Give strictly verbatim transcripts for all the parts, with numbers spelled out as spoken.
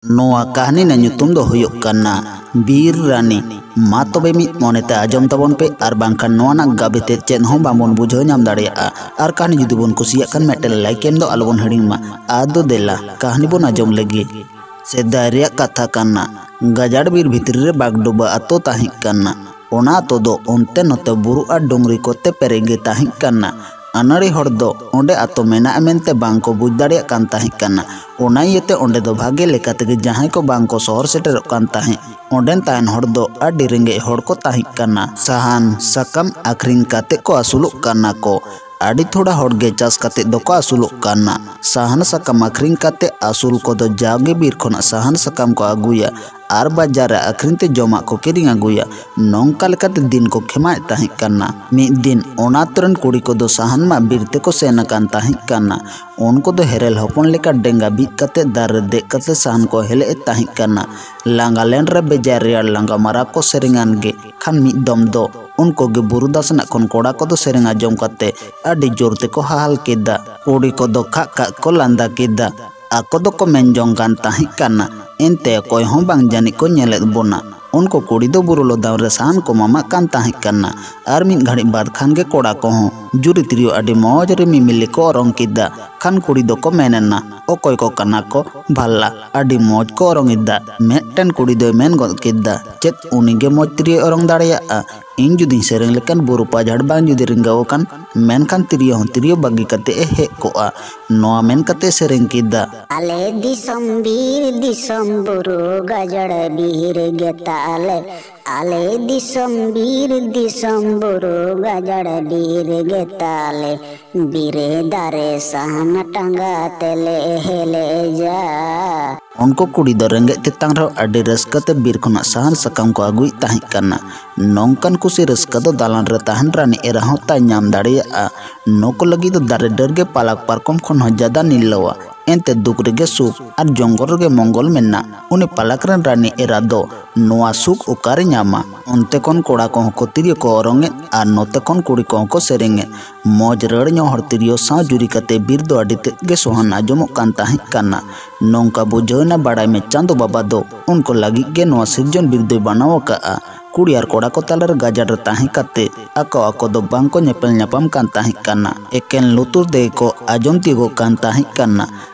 ᱱᱚᱣᱟ ᱠᱟᱹᱦᱱᱤ ᱨᱮᱱᱟᱜ ᱧᱩᱛᱩᱢ ᱫᱚ ᱦᱩᱭᱩᱜ ᱠᱟᱱᱟ ᱵᱤᱨ ᱨᱟᱱᱤ᱾ ᱢᱟ ᱛᱚᱵᱮ ᱢᱤᱫ ᱢᱚᱱᱮᱛᱮ ᱟᱸᱡᱚᱢ ᱛᱟᱵᱚᱱ ᱯᱮ, ᱟᱨ ᱵᱟᱝᱠᱷᱟᱱ ᱱᱚᱣᱟ ᱨᱮᱱᱟᱜ ᱜᱟᱵᱮ ᱛᱮᱫ ᱪᱮᱫ ᱦᱚᱸ ᱵᱟᱵᱚᱱ ᱵᱩᱡᱷᱟᱹᱣ ᱧᱟᱢ ᱫᱟᱲᱮᱭᱟᱜᱼᱟ᱾ ᱟᱨ ᱠᱟᱹᱦᱱᱤ ᱡᱩᱫᱤ ᱵᱚᱱ ᱠᱩᱥᱤᱭᱟᱜ ᱠᱷᱟᱱ ᱢᱤᱫᱴᱮᱱ ᱞᱟᱭᱤᱠ ᱮᱢ ᱫᱚ ᱟᱞᱚᱵᱚᱱ ᱦᱤᱲᱤᱧ ᱢᱟ᱾ ᱟᱫᱚ ᱫᱮᱞᱟ ᱠᱟᱹᱦᱱᱤ ᱵᱚᱱ ᱟᱸᱡᱚᱢ ᱞᱮᱜᱮ᱾ ᱥᱮᱫᱟᱭ ᱨᱮᱭᱟᱜ ᱠᱟᱛᱷᱟ ᱠᱟᱱᱟ, ᱜᱟᱡᱟᱲ ᱵᱤᱨ ᱵᱷᱤᱛᱨᱤ ᱨᱮ ᱵᱟᱜᱰᱩᱵᱟᱹ ᱟᱛᱳ ᱛᱟᱦᱮᱸ ᱠᱟᱱᱟ᱾ ᱚᱱᱟ ᱟᱛᱳ ᱫᱚ ᱚᱱᱛᱮ ᱱᱚᱛᱮ ᱵᱩᱨᱩ ᱟᱨ ᱰᱩᱝᱨᱤ ᱠᱚᱛᱮ ᱯᱮᱨᱮᱡ ᱜᱮ ᱛᱟᱦᱮᱸ ᱠᱟᱱᱟ᱾ ᱟᱹᱱᱟᱹᱲᱤ ᱦᱚᱲ ᱫᱚ ᱚᱸᱰᱮ ᱟᱛᱳ ᱢᱮᱱᱟᱜᱼᱟ ᱢᱮᱱᱛᱮ ᱵᱟᱝ ᱠᱚ ᱵᱩᱡᱽ ᱫᱟᱲᱮᱭᱟᱜ ᱠᱟᱱ ᱛᱟᱦᱮᱸ ᱠᱟᱱᱟ᱾ ᱚᱱᱟ ᱤᱭᱟᱹᱛᱮ ᱚᱸᱰᱮ ᱫᱚ ᱵᱷᱟᱜᱮ ᱞᱮᱠᱟ ᱛᱮᱜᱮ ᱡᱟᱦᱟᱸᱭ ᱠᱚ ᱵᱟᱝ ᱠᱚ ᱥᱚᱦᱚᱨ ᱥᱮᱴᱮᱨᱚᱜ ᱠᱟᱱ ᱛᱟᱦᱮᱸᱫ᱾ ᱚᱸᱰᱮᱱ ᱛᱟᱦᱮᱱ ᱦᱚᱲ ᱫᱚ ᱟᱹᱰᱤ ᱨᱮᱸᱜᱮᱡ ᱦᱚᱲ ᱠᱚ ᱛᱟᱦᱮᱸ ᱠᱟᱱᱟ᱾ ᱥᱟᱦᱟᱱ ᱥᱟᱠᱟᱢ ᱟᱹᱠᱷᱨᱤᱧ ᱠᱟᱛᱮ ᱠᱚ ᱟᱹᱥᱩᱞᱚᱜ ᱠᱟᱱᱟ ᱠᱚ᱾ ᱟᱹᱰᱤ ᱛᱷᱚᱲᱟ ᱦᱚᱲ ᱜᱮ ᱪᱟᱥ ᱠᱟᱛᱮ ᱫᱚᱠᱚ ᱟᱹᱥᱩᱞᱚᱜ ᱠᱟᱱᱟ᱾ ᱥᱟᱦᱟᱱ ᱥᱟᱠᱟᱢ ᱟᱹᱠᱷᱨᱤᱧ ᱠᱟᱛᱮ ᱟᱹᱥᱩᱞ ᱠᱚᱫᱚ ᱡᱟᱣᱜᱮ ᱵᱤᱨ ᱠᱷᱚᱱᱟᱜ ᱥᱟᱦᱟᱱ ᱥᱟᱠᱟᱢ ᱠᱚ ᱟᱹᱜᱩᱭᱟ ᱟᱨ ᱵᱟᱡᱟᱨ ᱨᱮ ᱟᱹᱠᱷᱨᱤᱧ ᱛᱮ ᱡᱚᱢᱟᱜ ᱠᱚ ᱠᱤᱨᱤᱧ ᱟᱹᱜᱩᱭᱟ᱾ ᱱᱚᱝᱠᱟ ᱞᱮᱠᱟᱛᱮ ᱫᱤᱱ ᱠᱚ ᱠᱷᱮᱢᱟᱣᱮᱫ ᱛᱟᱦᱮᱸ ᱠᱟᱱᱟ᱾ ᱢᱤᱫ ᱫᱤᱱ ᱚᱱᱟ ᱟᱛᱳ ᱨᱮᱱ ᱠᱩᱲᱤ ᱠᱚᱫᱚ ᱥᱟᱦᱟᱱ ᱢᱟᱜ ᱵᱤᱨ ᱛᱮᱠᱚ ᱥᱮᱱ ᱟᱠᱟᱱ ᱛᱟᱦᱮᱸ ᱠᱟᱱᱟ᱾ ᱩᱱᱠᱩ ᱫᱚ ᱦᱮᱨᱮᱞ ᱦᱚᱯᱚᱱ ᱞᱮᱠᱟ ᱰᱮᱸᱜᱟ ᱵᱤᱫ ᱠᱟᱛᱮ ᱫᱟᱨᱮ ᱨᱮ ᱫᱮᱡ ᱠᱟᱛᱮ ᱥᱟᱦᱟᱱ ᱠᱚ ᱦᱮᱞᱮᱜ ᱮᱫ ᱛᱟᱦᱮᱸ ᱠᱟᱱᱟ᱾ ᱞᱟᱸᱜᱟ ᱞᱮᱱ ᱨᱮ ᱵᱮᱡᱟᱭ ᱨᱮᱭᱟᱲ ᱞᱟᱸᱜᱟ ᱢᱟᱨᱟ ᱠᱚ ᱥᱮᱨᱮᱧᱟᱱ ᱜᱮ᱾ ᱠᱷᱟᱱ ᱢᱤᱫ ᱫᱚᱢ ᱫᱚ ᱩᱱᱠᱩ ᱜᱮ ᱵᱩᱨᱩ ᱫᱟᱥᱱᱟᱜ ᱠᱷᱚᱱ ᱠᱚᱲᱟ ᱠᱚᱫᱚ ᱥᱮᱨᱮᱧ ᱟᱸᱡᱚᱢ ᱠᱟᱛᱮ ᱟᱹᱰᱤ ᱡᱳᱨ ᱛᱮᱠᱚ ᱦᱟᱦᱟᱞ ᱠᱮᱫᱟ᱾ ᱠᱩᱲᱤ ᱠᱚᱫᱚ ᱠᱷᱟᱜ ᱠᱷᱟᱜ ᱠᱚ ᱞᱟᱸᱫᱟ ᱠᱮᱫᱟ᱾ ᱟᱠᱚ ᱫᱚᱠᱚ ᱢᱮᱱ ᱡᱚᱝ ᱠᱟᱱ ᱛᱟᱦᱮᱸ ᱠᱟᱱᱟ, ᱮᱱᱛᱮ ᱚᱠᱚᱭ ᱦᱚᱸ ᱵᱟᱝ ᱡᱟᱹᱱᱤᱡ ᱠᱚ ᱧᱮᱞᱮᱫ ᱵᱚᱱᱟ᱾ ᱩᱱᱠᱩ ᱠᱩᱲᱤ ᱫᱚ ᱵᱩᱨᱩ ᱞᱚᱫᱟᱢ ᱨᱮ ᱥᱟᱦᱟᱱ ᱠᱚ ᱢᱟᱢᱟᱜ ᱠᱟᱱ ᱛᱟᱦᱮᱸ ᱠᱟᱱᱟ᱾ ᱟᱨ ᱢᱤᱫ ᱜᱷᱟᱹᱲᱤᱡ ᱵᱟᱫ ᱠᱷᱟᱱ ᱜᱮ ᱠᱚᱲᱟ ᱠᱚᱦᱚᱸ ᱡᱩᱨᱤ ᱛᱤᱨᱭᱳ ᱟᱹᱰᱤ ᱢᱚᱡᱽ ᱨᱮ ᱢᱤᱢᱤᱞᱤ ᱠᱚ ᱚᱨᱚᱝ ᱠᱮᱫᱟ᱾ ᱠᱷᱟᱱ ᱠᱩᱲᱤ ᱫᱚᱠᱚ ᱢᱮᱱ ᱮᱱᱟ, ᱚᱠᱚᱭ ᱠᱚ ᱠᱟᱱᱟ ᱠᱚ ᱵᱷᱟᱞᱟ? ᱟᱹᱰᱤ ᱢᱚᱡᱽ ᱠᱚ ᱚᱨᱚᱝ ᱮᱫᱟ᱾ ᱢᱤᱫᱴᱮᱱ ᱠᱩᱲᱤ ᱫᱚᱭ ᱢᱮᱱ ᱜᱚᱫ ᱠᱮᱫᱟ, ᱪᱮᱫ ᱩᱱᱤ ᱜᱮ ᱢᱚᱡᱽ ᱛᱤᱨᱭᱳᱭ ᱚᱨᱚᱝ ᱫᱟᱲᱮᱭᱟᱜᱼᱟ? ᱤᱧ ᱡᱩᱫᱤᱧ ᱥᱮᱨᱮᱧ ᱞᱮᱠᱷᱟᱱ ᱵᱩᱨᱩ ᱯᱟᱡᱷᱟᱲ ᱵᱟᱝ ᱡᱩᱫᱤ ᱨᱤᱸᱜᱟᱹᱣ ᱟᱠᱟᱱ, ᱢᱮᱱᱠᱷᱟᱱ ᱛᱤᱨᱭᱳ ᱦᱚᱸ ᱛᱤᱨᱭᱳ ᱵᱟᱹᱜᱤ ᱠᱟᱛᱮ ᱮ ᱦᱮᱡ ᱠᱚᱜᱼᱟ᱾ ᱱᱚᱣᱟ ᱢᱮᱱ ᱠᱟᱛᱮ ᱥᱮᱨᱮᱧ ᱠᱮᱫᱟ᱾ ᱟᱞᱮ ᱫᱤᱥᱚᱢ ᱵᱤᱨ ᱫᱤᱥᱚᱢ ᱵᱩᱨᱩ ᱜᱟᱡᱟᱲ ᱵᱤᱨ ᱜᱮ ᱛᱟᱞᱮ᱾ ᱟᱞᱮ ᱫᱤᱥᱚᱢ ᱵᱤᱨ ᱫᱤᱥᱚᱢ ᱵᱩᱨᱩ ᱜᱟᱡᱟᱲ ᱵᱤᱨ ᱜᱮ ᱛᱟᱞᱮ᱾ ᱵᱤᱨᱮ ᱫᱟᱨᱮ ᱥᱟᱦᱟᱱ ᱴᱟᱸᱜᱟ ᱛᱮᱞᱮ ᱦᱮᱞᱮᱡᱟ᱾ ᱩᱱᱠᱩ ᱠᱩᱲᱤ ᱫᱚ ᱨᱮᱸᱜᱮᱡ ᱛᱮᱛᱟᱝ ᱨᱮᱦᱚᱸ ᱟᱹᱰᱤ ᱨᱟᱹᱥᱠᱟᱹ ᱛᱮ ᱵᱤᱨ ᱠᱷᱚᱱᱟᱜ ᱥᱟᱦᱟᱱ ᱥᱟᱠᱟᱢ ᱠᱚ ᱟᱹᱜᱩᱭᱮᱫ ᱛᱟᱦᱮᱸ ᱠᱟᱱᱟ᱾ ᱱᱚᱝᱠᱟᱱ ᱠᱩᱥᱤ ᱨᱟᱹᱥᱠᱟᱹ ᱫᱚ ᱫᱟᱞᱟᱱ ᱨᱮ ᱛᱟᱦᱮᱱ ᱨᱟᱱᱤ ᱮᱨᱟ ᱦᱚᱸ ᱛᱟᱭ ᱧᱟᱢ ᱫᱟᱲᱮᱭᱟᱜᱼᱟ᱾ ᱱᱩᱠᱩ ᱞᱟᱹᱜᱤᱫ ᱫᱚ ᱫᱟᱨᱮ ᱰᱟᱹᱨ ᱜᱮ ᱯᱟᱞᱟᱠ ᱯᱟᱨᱠᱚᱢ ᱠᱷᱚᱱ ᱦᱚᱸ ᱡᱟᱫᱟ ᱱᱤᱨᱞᱟᱹᱣᱟ᱾ ᱮᱱᱛᱮ ᱫᱩᱠ ᱨᱮᱜᱮ ᱥᱩᱠ ᱟᱨ ᱡᱚᱝᱜᱚᱞ ᱨᱮᱜᱮ ᱢᱚᱝᱜᱚᱞ ᱢᱮᱱᱟᱜ᱾ ᱩᱱᱤ ᱯᱟᱞᱟᱠ ᱨᱮᱱ ᱨᱟᱱᱤ ᱮᱨᱟ ᱫᱚ ᱱᱚᱣᱟ ᱥᱩᱠ ᱚᱠᱟᱨᱮ ᱧᱟᱢ ᱧᱟᱢᱟ᱾ ᱚᱱᱛᱮ ᱠᱷᱚᱱ ᱠᱚᱲᱟ ᱠᱚᱦᱚᱸ ᱠᱚ ᱛᱤᱨᱭᱳ ᱠᱚ ᱚᱨᱚᱝ ᱮᱫ ᱟᱨ ᱱᱚᱛᱮ ᱠᱷᱚᱱ ᱠᱩᱲᱤ ᱠᱚᱦᱚᱸ ᱠᱚ ᱥᱮᱨᱮᱧ ᱮᱫ᱾ ᱢᱚᱡᱽ ᱨᱟᱹᱲ ᱧᱚᱜ ᱦᱚᱲ ᱛᱤᱨᱭᱳ ᱥᱟᱶ ᱡᱩᱨᱤ ᱠᱟᱛᱮ ᱵᱤᱨ ᱫᱚ ᱟᱹᱰᱤ ᱛᱮᱫ ᱜᱮ ᱥᱚᱦᱟᱱ ᱟᱸᱡᱚᱢᱚᱜ ᱠᱟᱱ ᱛᱟᱦᱮᱸ ᱠᱟᱱᱟ᱾ ᱱᱚᱝᱠᱟ ᱵᱩᱡᱷᱟᱹᱣ ᱮᱱᱟ, ᱵᱟᱲᱟᱭ ᱢᱮ, ᱪᱟᱸᱫᱚ ᱵᱟᱵᱟ ᱫᱚ ᱩᱱᱠᱩ ᱞᱟᱹᱜᱤᱫ ᱜᱮ ᱱᱚᱣᱟ ᱥᱤᱨᱡᱚᱱ ᱵᱤᱨ ᱫᱚᱭ ᱵᱮᱱᱟᱣ ᱟᱠᱟᱫᱼᱟ᱾ ᱠᱩᱲᱤ ᱟᱨ ᱠᱚᱲᱟ ᱠᱚ ᱛᱟᱞᱟᱨᱮ ᱜᱟᱡᱟᱲ ᱨᱮ ᱛᱟᱦᱮᱸ ᱠᱟᱛᱮ ᱟᱠᱚ ᱟᱠᱚ ᱫᱚ ᱵᱟᱝ ᱠᱚ ᱧᱮᱯᱮᱞ ᱧᱟᱯᱟᱢ ᱠᱟᱱ ᱛᱟᱦᱮᱸ ᱠᱟᱱᱟ᱾ ᱮᱠᱮᱱ ᱞᱩᱛᱩᱨ ᱛᱮᱜᱮ ᱠᱚ ᱟᱸᱡᱚᱢ ᱛᱤᱭᱳᱜᱚᱜ ᱠᱟᱱ ᱛᱟᱦᱮᱸ ᱠᱟᱱᱟ᱾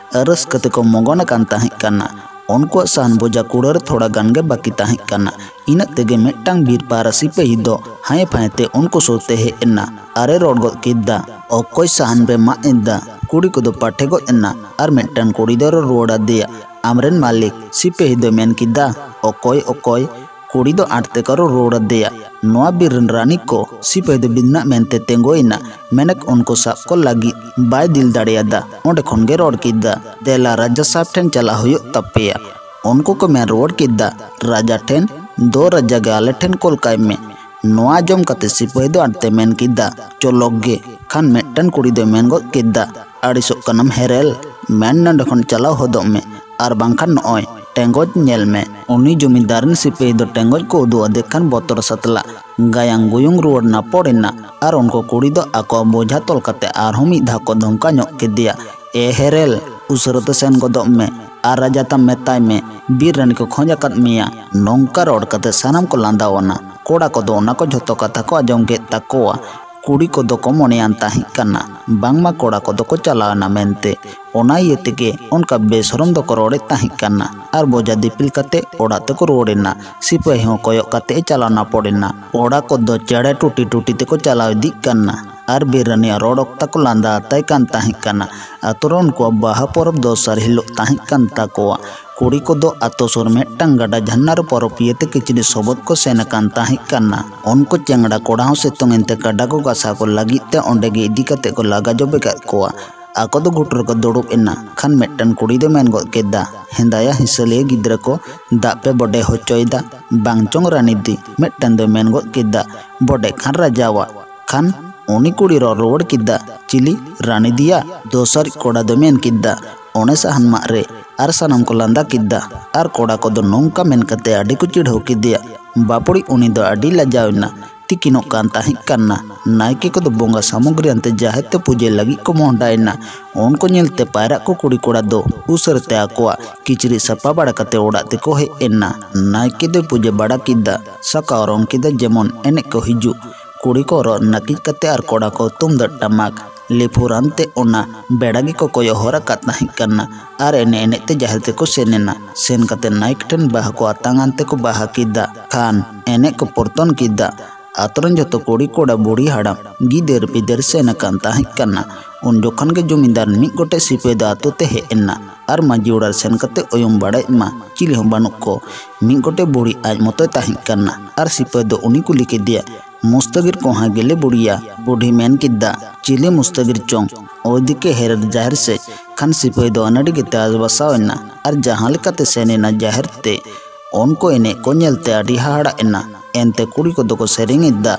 ᱨᱟᱹᱥᱠᱟᱹ ᱛᱮᱠᱚ ᱢᱚᱜᱚᱱ ᱟᱠᱟᱱ ᱛᱟᱦᱮᱸ ᱠᱟᱱᱟ᱾ ᱩᱱᱠᱩᱣᱟᱜ ᱥᱟᱦᱟᱱ ᱵᱚᱡᱷᱟ ᱠᱩᱲᱟᱹ ᱨᱮ ᱛᱷᱚᱲᱟ ᱜᱟᱱ ᱜᱮ ᱵᱟᱹᱠᱤ ᱛᱟᱦᱮᱸ ᱠᱟᱱᱟ᱾ ᱤᱱᱟᱹᱜ ᱛᱮᱜᱮ ᱢᱤᱫᱴᱟᱝ ᱵᱤᱨ ᱯᱟᱦᱟᱨᱟ ᱥᱤᱯᱟᱹᱦᱤ ᱫᱚ ᱦᱟᱭᱮ ᱯᱷᱟᱭᱮ ᱛᱮ ᱩᱱᱠᱩ ᱥᱩᱨ ᱛᱮ ᱦᱮᱡ ᱮᱱᱟ᱾ ᱟᱨᱮ ᱨᱚᱲ ᱜᱚᱫ ᱠᱮᱫᱟ, "ᱚᱠᱚᱭ ᱥᱟᱦᱟᱱ ᱯᱮ ᱢᱟᱜ ᱮᱫᱟ?" ᱠᱩᱲᱤ ᱠᱚᱫᱚ ᱯᱟᱴᱷᱮ ᱜᱚᱫ ᱮᱱᱟ ᱟᱨ ᱢᱤᱫᱴᱟᱝ ᱠᱩᱲᱤ ᱫᱚ ᱨᱚᱲ ᱟᱫᱮᱭᱟ, "ᱟᱢᱨᱮᱱ ᱢᱟᱹᱞᱤᱠ᱾" ᱥᱤᱯᱟᱹᱦᱤ ᱫᱚ ᱢᱮᱱ ᱠᱮᱫᱟ, "ᱚᱠᱚᱭ, ᱚᱠᱚᱭ?" ᱠᱩᱲᱤ ᱫᱚ ᱟᱸᱴ ᱛᱮᱠᱚ ᱨᱚᱲ ᱟᱫᱮᱭᱟ, "ᱱᱚᱣᱟ ᱵᱤᱨ ᱨᱮᱱ ᱨᱟᱱᱤ ᱠᱚ᱾" ᱥᱤᱯᱟᱹᱦᱤ ᱫᱚ ᱵᱤᱫᱱᱟᱜ ᱢᱮᱱᱛᱮ ᱛᱤᱸᱜᱩᱭᱮᱱᱟ᱾ ᱢᱮᱱᱮᱠ ᱩᱱᱠᱩ ᱥᱟᱵ ᱠᱚ ᱞᱟᱹᱜᱤᱫ ᱵᱟᱭ ᱫᱤᱞ ᱫᱟᱲᱮᱭᱟᱫᱟ᱾ ᱚᱸᱰᱮ ᱠᱷᱚᱱ ᱜᱮ ᱨᱚᱲ ᱠᱮᱫᱟ, "ᱫᱮᱞᱟ ᱨᱟᱡᱟ ᱥᱟᱦᱮᱵᱽ ᱴᱷᱮᱱ ᱪᱟᱞᱟᱜ ᱦᱩᱭᱩᱜ ᱛᱟᱯᱮᱭᱟ᱾" ᱩᱱᱠᱩ ᱠᱚ ᱢᱮᱱ ᱨᱩᱣᱟᱹᱲ ᱠᱮᱫᱟ, "ᱨᱟᱡᱟ ᱴᱷᱮᱱ ᱫᱚ ᱨᱟᱡᱟ ᱜᱮ ᱟᱞᱮ ᱴᱷᱮᱱ ᱠᱩᱞ ᱠᱟᱭ ᱢᱮ᱾" ᱱᱚᱣᱟ ᱟᱸᱡᱚᱢ ᱠᱟᱛᱮ ᱥᱤᱯᱟᱹᱦᱤ ᱫᱚ ᱟᱸᱴ ᱛᱮ ᱢᱮᱱ ᱠᱮᱫᱟ, "ᱪᱚᱞᱚᱠ ᱜᱮ᱾" ᱠᱷᱟᱱ ᱢᱤᱫᱴᱟᱝ ᱠᱩᱲᱤ ᱫᱚᱭ ᱢᱮᱱ ᱜᱚᱫ ᱠᱮᱫᱟ, "ᱟᱹᱲᱤᱥᱚᱜ ᱠᱟᱱᱟᱢ ᱦᱮᱨᱮᱞ? ᱢᱮᱱ ᱱᱚᱸᱰᱮ ᱠᱷᱚᱱ ᱪᱟᱞᱟᱣ ᱦᱚᱫᱚᱜ ᱢᱮ, ᱟᱨ ᱵᱟᱝᱠᱷᱟᱱ ᱱᱚᱜᱼᱚᱭ ᱴᱮᱸᱜᱚᱡ ᱧᱮᱞ ᱢᱮ᱾" ᱩᱱᱤ ᱡᱚᱢᱤᱫᱟᱨ ᱨᱮᱱ ᱥᱤᱯᱟᱹᱦᱤ ᱫᱚ ᱴᱮᱸᱜᱚᱡ ᱠᱚ ᱩᱫᱩᱜ ᱟᱫᱮ ᱠᱷᱟᱱ ᱵᱚᱛᱚᱨ ᱥᱟᱛᱞᱟᱜ ᱜᱟᱭᱟᱝ ᱜᱩᱭᱩᱝ ᱨᱩᱣᱟᱹᱲ ᱱᱟᱯᱚᱲ ᱮᱱᱟ᱾ ᱟᱨ ᱩᱱᱠᱩ ᱠᱩᱲᱤ ᱫᱚ ᱟᱠᱚᱣᱟᱜ ᱵᱚᱡᱷᱟ ᱛᱚᱞ ᱠᱟᱛᱮ ᱟᱨᱦᱚᱸ ᱢᱤᱫ ᱫᱷᱟᱣ ᱠᱚ ᱫᱷᱚᱢᱠᱟ ᱧᱚᱜ ᱠᱮᱫᱮᱭᱟ, "ᱮ ᱦᱮᱨᱮᱞ, ᱩᱥᱟᱹᱨᱟ ᱛᱮ ᱥᱮᱱ ᱜᱚᱫᱚᱜ ᱢᱮ ᱟᱨ ᱨᱟᱡᱟ ᱛᱟᱢ ᱢᱮᱛᱟᱭ ᱢᱮ, ᱵᱤᱨ ᱨᱟᱹᱱᱤ ᱠᱚ ᱠᱷᱚᱡᱽ ᱟᱠᱟᱫ ᱢᱮᱭᱟ᱾" ᱱᱚᱝᱠᱟ ᱨᱚᱲ ᱠᱟᱛᱮ ᱥᱟᱱᱟᱢ ᱠᱚ ᱞᱟᱸᱫᱟᱣᱟᱱᱟ᱾ ᱠᱚᱲᱟ ᱠᱚᱫᱚ ᱚᱱᱟ ᱠᱚ ᱡᱷᱚᱛᱚ ᱠᱟᱛᱷᱟ ᱠᱚ ᱟᱸᱡᱚᱢ ᱠᱮᱫ ᱛᱟᱠᱚᱣᱟ᱾ ᱠᱩᱲᱤ ᱠᱚᱫᱚ ᱠᱚ ᱢᱚᱱᱮᱭᱟᱱ ᱛᱟᱦᱮᱸ ᱠᱟᱱᱟ ᱵᱟᱝᱢᱟ ᱠᱚᱲᱟ ᱠᱚᱫᱚ ᱠᱚ ᱪᱟᱞᱟᱣ ᱮᱱᱟ ᱢᱮᱱᱛᱮ᱾ ᱚᱱᱟ ᱤᱭᱟᱹ ᱛᱮᱜᱮ ᱚᱱᱠᱟ ᱵᱮᱥᱚᱨᱚᱢ ᱫᱚᱠᱚ ᱨᱚᱲᱮᱫ ᱛᱟᱦᱮᱸ ᱠᱟᱱᱟ᱾ ᱟᱨ ᱵᱚᱡᱷᱟ ᱫᱤᱯᱤᱞ ᱠᱟᱛᱮ ᱚᱲᱟᱜ ᱛᱮᱠᱚ ᱨᱩᱣᱟᱹᱲ ᱮᱱᱟ᱾ ᱥᱤᱯᱟᱹᱦᱤ ᱦᱚᱸ ᱠᱚᱭᱚᱜ ᱠᱟᱛᱮ ᱮ ᱪᱟᱞᱟᱣ ᱱᱟᱯᱚᱲ ᱮᱱᱟ᱾ ᱠᱚᱲᱟ ᱠᱚᱫᱚ ᱪᱮᱬᱮ ᱴᱩᱴᱤ ᱴᱩᱴᱤ ᱛᱮᱠᱚ ᱪᱟᱞᱟᱣ ᱤᱫᱤᱜ ᱠᱟᱱᱟ᱾ ᱟᱨ ᱵᱤᱨ ᱨᱟᱹᱱᱤᱭᱟᱜ ᱨᱚᱲ ᱚᱠᱛᱟ ᱠᱚ ᱞᱟᱸᱫᱟ ᱟᱛᱟᱭ ᱠᱟᱱ ᱛᱟᱦᱮᱸ ᱠᱟᱱᱟ᱾ ᱟᱛᱳ ᱨᱮ ᱩᱱᱠᱩᱣᱟᱜ ᱵᱟᱦᱟ ᱯᱚᱨᱚᱵᱽ ᱫᱚᱥᱟᱨ ᱦᱤᱞᱳᱜ ᱛᱟᱦᱮᱸ ᱠᱟᱱ ᱛᱟᱠᱚᱣᱟ᱾ ᱠᱩᱲᱤ ᱠᱚᱫᱚ ᱟᱛᱳ ᱥᱩᱨ ᱢᱤᱫᱴᱟᱝ ᱜᱟᱰᱟ ᱡᱷᱟᱨᱱᱟ ᱨᱮ ᱯᱚᱨᱚᱵᱽ ᱤᱭᱟᱹᱛᱮ ᱠᱤᱪᱨᱤᱡ ᱥᱚᱵᱚᱫ ᱠᱚ ᱥᱮᱱ ᱟᱠᱟᱱ ᱛᱟᱦᱮᱸ ᱠᱟᱱᱟ᱾ ᱩᱱᱠᱩ ᱪᱮᱝᱲᱟ ᱠᱚᱲᱟ ᱦᱚᱸ ᱥᱤᱛᱩᱝ ᱮᱱᱛᱮ ᱠᱟᱰᱟ ᱠᱚ ᱜᱟᱥᱟᱣ ᱠᱚ ᱞᱟᱹᱜᱤᱫ ᱛᱮ ᱚᱸᱰᱮ ᱜᱮ ᱤᱫᱤ ᱠᱟᱛᱮ ᱠᱚ ᱞᱟᱜᱟ ᱡᱚᱵᱮ ᱠᱟᱫ ᱠᱚᱣᱟ᱾ ᱟᱠᱚ ᱫᱚ ᱜᱷᱩᱴᱩ ᱨᱮᱠᱚ ᱫᱩᱲᱩᱵ ᱮᱱᱟ᱾ ᱠᱷᱟᱱ ᱢᱤᱫᱴᱟᱝ ᱠᱩᱲᱤ ᱫᱚ ᱢᱮᱱ ᱜᱚᱫ ᱠᱮᱫᱟ, "ᱦᱮᱸᱫᱟᱭᱟ ᱦᱤᱥᱟᱹᱞᱤᱭᱟᱹ ᱜᱤᱫᱽᱨᱟᱹ ᱠᱚ, ᱫᱟᱜ ᱯᱮ ᱵᱚᱰᱮ ᱦᱚᱪᱚᱭᱮᱫᱟ ᱵᱟᱝ ᱪᱚᱝ ᱨᱟᱱᱤ ᱫᱤ?" ᱢᱤᱫᱴᱟᱝ ᱫᱚᱭ ᱢᱮᱱ ᱜᱚᱫ ᱠᱮᱫᱟ, "ᱵᱚᱰᱮ ᱠᱷᱟᱱ ᱨᱟᱡᱟᱣᱟᱜ᱾" ᱠᱷᱟᱱ ᱩᱱᱤ ᱠᱩᱲᱤ ᱨᱚᱲ ᱨᱩᱣᱟᱹᱲ ᱠᱮᱫᱟ, "ᱪᱤᱞᱤ ᱨᱟᱱᱤ ᱫᱤᱭᱟ?" ᱫᱚᱥᱟᱨᱤᱡ ᱠᱚᱲᱟ ᱫᱚ ᱢᱮᱱ ᱠᱮᱫᱟ, ᱚᱱᱮ ᱥᱟᱦᱟᱱ ᱢᱟᱜ ᱨᱮ᱾ ᱟᱨ ᱥᱟᱱᱟᱢ ᱠᱚ ᱞᱟᱸᱫᱟ ᱠᱮᱫᱟ᱾ ᱟᱨ ᱠᱚᱲᱟ ᱠᱚᱫᱚ ᱱᱚᱝᱠᱟ ᱢᱮᱱ ᱠᱟᱛᱮ ᱟᱹᱰᱤ ᱠᱚ ᱪᱤᱲᱦᱟᱹᱣ ᱠᱮᱫᱮᱭᱟ᱾ ᱵᱟᱹᱯᱩᱲᱤ ᱩᱱᱤ ᱫᱚ ᱟᱹᱰᱤ ᱞᱟᱡᱟᱣ ᱮᱱᱟ᱾ ᱛᱤᱠᱤᱱᱚᱜ ᱠᱟᱱ ᱛᱟᱦᱮᱸ ᱠᱟᱱᱟ᱾ ᱱᱟᱭᱠᱮ ᱠᱚᱫᱚ ᱵᱚᱸᱜᱟ ᱥᱟᱢᱚᱜᱨᱤ ᱟᱱᱛᱮ ᱡᱟᱦᱮᱨ ᱛᱮ ᱯᱩᱡᱟᱹ ᱞᱟᱹᱜᱤᱫ ᱠᱚ ᱢᱚᱦᱰᱟᱭᱮᱱᱟ᱾ ᱩᱱᱠᱩ ᱧᱮᱞᱛᱮ ᱯᱟᱭᱨᱟᱜ ᱠᱚ ᱠᱩᱲᱤ ᱠᱚᱲᱟ ᱫᱚ ᱩᱥᱟᱹᱨᱟᱛᱮ ᱟᱠᱚᱣᱟᱜ ᱠᱤᱪᱨᱤᱡ ᱥᱟᱯᱷᱟ ᱵᱟᱲᱟ ᱠᱟᱛᱮ ᱚᱲᱟᱜ ᱛᱮᱠᱚ ᱦᱮᱡ ᱮᱱᱟ᱾ ᱱᱟᱭᱠᱮ ᱫᱚᱭ ᱯᱩᱡᱟᱹ ᱵᱟᱲᱟ ᱠᱮᱫᱟ᱾ ᱥᱟᱠᱟᱣ ᱨᱚᱝ ᱠᱮᱫᱟ ᱡᱮᱢᱚᱱ ᱮᱱᱮᱡ ᱠᱚ ᱦᱤᱡᱩᱜ᱾ ᱠᱩᱲᱤ ᱠᱚ ᱦᱚᱨᱚᱜ ᱱᱟᱹᱠᱤᱡ ᱠᱟᱛᱮ ᱟᱨ ᱠᱚᱲᱟ ᱠᱚ ᱛᱩᱢᱫᱟᱜ ᱴᱟᱢᱟᱠ ᱞᱤᱯᱷᱩᱨ ᱟᱱᱛᱮ ᱚᱱᱟ ᱵᱮᱲᱟ ᱜᱮᱠᱚ ᱠᱚᱭᱚᱜ ᱦᱚᱨ ᱟᱠᱟᱫ ᱛᱟᱦᱮᱸ ᱠᱟᱱᱟ᱾ ᱟᱨ ᱮᱱᱮᱡ ᱮᱱᱮᱡ ᱛᱮ ᱡᱟᱦᱮᱨ ᱛᱮᱠᱚ ᱥᱮᱱ ᱮᱱᱟ᱾ ᱥᱮᱱ ᱠᱟᱛᱮ ᱱᱟᱭᱠᱮ ᱴᱷᱮᱱ ᱵᱟᱦᱟ ᱠᱚ ᱟᱛᱟᱝ ᱟᱱᱛᱮ ᱠᱚ ᱵᱟᱦᱟ ᱠᱮᱫᱟ᱾ ᱠᱷᱟᱱ ᱮᱱᱮᱡ ᱠᱚ ᱯᱚᱨᱛᱚᱱ ᱠᱮᱫᱟ᱾ ᱟᱛᱳ ᱨᱮᱱ ᱡᱚᱛᱚ ᱠᱩᱲᱤ ᱠᱚᱲᱟ ᱵᱩᱲᱦᱤ ᱦᱟᱲᱟᱢ ᱜᱤᱫᱟᱹᱨ ᱯᱤᱫᱟᱹᱨ ᱥᱮᱱ ᱟᱠᱟᱱ ᱛᱟᱦᱮᱸ ᱠᱟᱱᱟ᱾ ᱩᱱ ᱡᱚᱠᱷᱚᱱ ᱜᱮ ᱡᱚᱢᱤᱫᱟᱨ ᱢᱤᱫ ᱜᱚᱴᱮᱡ ᱥᱤᱯᱟᱹᱦᱤ ᱫᱚ ᱟᱛᱳ ᱛᱮ ᱦᱮᱡ ᱮᱱᱟ᱾ ᱟᱨ ᱢᱟᱹᱡᱷᱤ ᱚᱲᱟᱜ ᱨᱮ ᱥᱮᱱ ᱠᱟᱛᱮ ᱚᱭᱚᱢ ᱵᱟᱲᱟᱭᱮᱫ ᱢᱟ ᱪᱤᱞᱤ ᱦᱚᱸ ᱵᱟᱹᱱᱩᱜ ᱠᱚ᱾ ᱢᱤᱫ ᱜᱚᱴᱮᱡ ᱵᱩᱲᱦᱤ ᱟᱡ ᱢᱚᱛᱚᱭ ᱛᱟᱦᱮᱸ ᱠᱟᱱᱟ᱾ ᱟᱨ ᱥᱤᱯᱟᱹᱦᱤ ᱫᱚ ᱩᱱᱤ ᱠᱩᱞᱤ ᱠᱮᱫᱮᱭᱟ, "ᱢᱩᱥᱛᱟᱹᱜᱤᱨ ᱠᱚᱦᱟᱸ ᱜᱮᱞᱮ ᱵᱩᱲᱦᱤᱭᱟ?" ᱵᱩᱰᱷᱤ ᱢᱮᱱ ᱠᱮᱫᱟ, "ᱪᱤᱞᱤ ᱢᱩᱥᱛᱟᱹᱜᱤᱨ ᱪᱚᱝ? ᱳᱭᱫᱤᱠᱮ ᱦᱮᱨᱮᱞ ᱡᱟᱦᱮᱨ ᱥᱮᱫ᱾" ᱠᱷᱟᱱ ᱥᱤᱯᱟᱹᱦᱤ ᱫᱚ ᱟᱹᱱᱟᱹᱲᱤ ᱜᱮ ᱛᱟᱡᱽ ᱵᱟᱥᱟᱣ ᱮᱱᱟ᱾ ᱟᱨ ᱡᱟᱦᱟᱸ ᱞᱮᱠᱟᱛᱮ ᱥᱮᱱ ᱮᱱᱟ ᱡᱟᱦᱮᱨ ᱛᱮ᱾ ᱩᱱᱠᱩ ᱮᱱᱮᱡ ᱠᱚ ᱧᱮᱞᱛᱮ ᱟᱹᱰᱤ ᱦᱟᱦᱟᱲᱟᱜ ᱮᱱᱟ᱾ ᱮᱱᱛᱮ ᱠᱩᱲᱤ ᱠᱚᱫᱚ ᱠᱚ ᱥᱮᱨᱮᱧ ᱮᱫᱟ᱾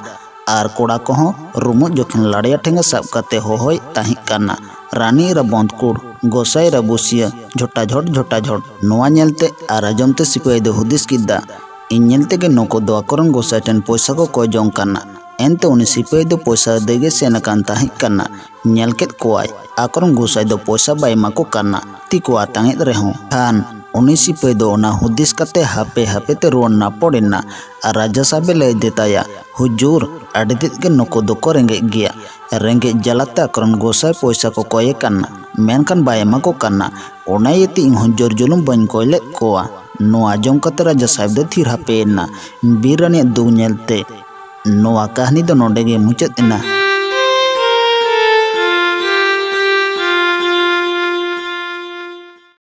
ᱟᱨ ᱠᱚᱲᱟ ᱠᱚᱦᱚᱸ ᱨᱩᱢᱩᱜ ᱡᱚᱠᱷᱚᱱ ᱞᱟᱲᱭᱟ ᱴᱷᱮᱸᱜᱟ ᱥᱟᱵ ᱠᱟᱛᱮ ᱦᱚᱦᱚᱭᱮᱫ ᱛᱟᱦᱮᱸ ᱠᱟᱱᱟ, "ᱨᱟᱱᱤ ᱮᱨᱟ ᱵᱚᱸᱫᱽ ᱠᱩᱲ, ᱜᱚᱸᱥᱟᱭ ᱮᱨᱟ ᱵᱩᱥᱤᱭᱟᱹ, ᱡᱷᱚᱴᱟ ᱡᱷᱚᱴ ᱡᱷᱚᱴᱟ ᱡᱷᱚᱴ᱾" ᱱᱚᱣᱟ ᱧᱮᱞᱛᱮ ᱟᱨ ᱟᱸᱡᱚᱢ ᱛᱮ ᱥᱤᱯᱟᱹᱦᱤ ᱫᱚ ᱦᱩᱫᱤᱥ ᱠᱮᱫᱟ, "ᱤᱧ ᱧᱮᱞ ᱛᱮᱜᱮ ᱱᱩᱠᱩ ᱫᱚ ᱟᱠᱚᱨᱮᱱ ᱜᱚᱸᱥᱟᱭ ᱴᱷᱮᱱ ᱯᱚᱭᱥᱟ ᱠᱚ ᱠᱚᱭ ᱡᱚᱝ ᱠᱟᱱᱟ᱾" ᱮᱱᱛᱮ ᱩᱱᱤ ᱥᱤᱯᱟᱹᱦᱤ ᱫᱚ ᱯᱚᱭᱥᱟ ᱟᱹᱫᱟᱹᱭ ᱜᱮ ᱥᱮᱱ ᱟᱠᱟᱱ ᱛᱟᱦᱮᱸ ᱠᱟᱱᱟ᱾ ᱧᱮᱞ ᱠᱮᱫ ᱠᱚᱣᱟᱭ ᱟᱠᱚᱨᱮᱱ ᱜᱚᱸᱥᱟᱭ ᱫᱚ ᱯᱚᱭᱥᱟ ᱵᱟᱭ ᱮᱢᱟ ᱠᱚ ᱠᱟᱱᱟ, ᱛᱤ ᱠᱚ ᱟᱛᱟᱝ ᱮᱫ ᱨᱮᱦᱚᱸ᱾ ᱠᱷᱟᱱ ᱩᱱᱤ ᱥᱤᱯᱟᱹᱦᱤ ᱫᱚ ᱚᱱᱟ ᱦᱩᱫᱤᱥ ᱠᱟᱛᱮ ᱦᱟᱯᱮ ᱦᱟᱯᱮ ᱛᱮ ᱨᱩᱣᱟᱹᱲ ᱱᱟᱯᱚᱲ ᱮᱱᱟ᱾ ᱟᱨ ᱨᱟᱡᱟ ᱥᱟᱦᱮᱵ ᱮ ᱞᱟᱹᱭ ᱟᱫᱮ ᱛᱟᱭᱟ, "ᱦᱩᱡᱩᱨ, ᱟᱹᱰᱤ ᱛᱮᱫ ᱜᱮ ᱱᱩᱠᱩ ᱫᱚᱠᱚ ᱨᱮᱸᱜᱮᱡ ᱜᱮᱭᱟ᱾ ᱨᱮᱸᱜᱮᱡ ᱡᱟᱞᱟᱛᱮ ᱟᱠᱚᱨᱮᱱ ᱜᱚᱸᱥᱟᱭ ᱯᱚᱭᱥᱟ ᱠᱚ ᱠᱚᱭᱮ ᱠᱟᱱᱟ, ᱢᱮᱱᱠᱷᱟᱱ ᱵᱟᱭ ᱮᱢᱟ ᱠᱚ ᱠᱟᱱᱟ᱾ ᱚᱱᱟ ᱤᱭᱟᱹᱛᱮ ᱤᱧ ᱦᱚᱸ ᱡᱳᱨ ᱡᱩᱞᱩᱢ ᱵᱟᱹᱧ ᱠᱚᱭ ᱞᱮᱫ ᱠᱚᱣᱟ᱾" ᱱᱚᱣᱟ ᱟᱸᱡᱚᱢ ᱠᱟᱛᱮ ᱨᱟᱡᱟ ᱥᱟᱦᱮᱵ ᱫᱚ ᱛᱷᱤᱨ ᱦᱟᱯᱮ ᱮᱱᱟ᱾ ᱵᱤᱨ ᱨᱟᱱᱤᱭᱟᱜ ᱫᱩᱠ ᱧᱮᱞᱛᱮ ᱱᱚᱣᱟ ᱠᱟᱹᱦᱱᱤ ᱫᱚ ᱱᱚᱰᱮ ᱜᱮ ᱢᱩᱪᱟᱹᱫ ᱮᱱᱟ᱾